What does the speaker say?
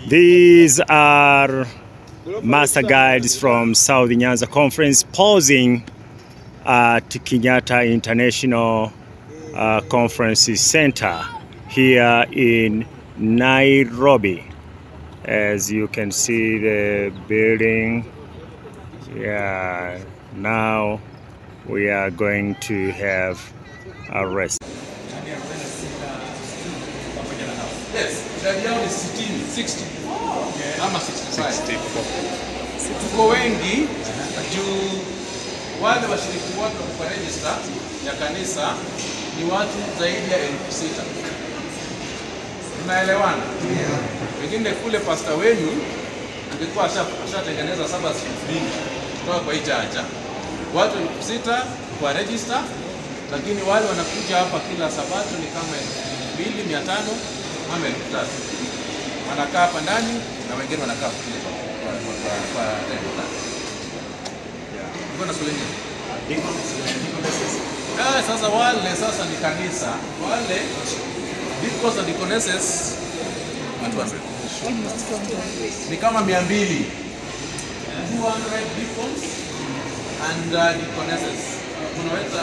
These are master guides from South Nyanza Conference pausing at Kenyatta International Conference Center here in Nairobi. As you can see the building, yeah, now we are going to have a rest. Yes, idadi yao ni 60 ama 65. Tuko wengi juu wale washiriki wote kwa register ya kanisa ni watu zaidi ya 6,000. Tunaelewana? Wengine kule pastor wenu angekuwa ashatengeneza 7 mingi kutoka kwa hii chacha. Watu 6,000 kwa register, lakini wale wanakuja hapa kila Sabato ni kama 2,500 ama 3,000. Wanakaa hapa ndani na wengine wanakaa kule kwa tenda. Uko na swali nini? Sasa wale sasa ni kanisa. Wale deacons and deaconesses 200. Ni kama 200. 200 deacons and deaconesses. Tunaweza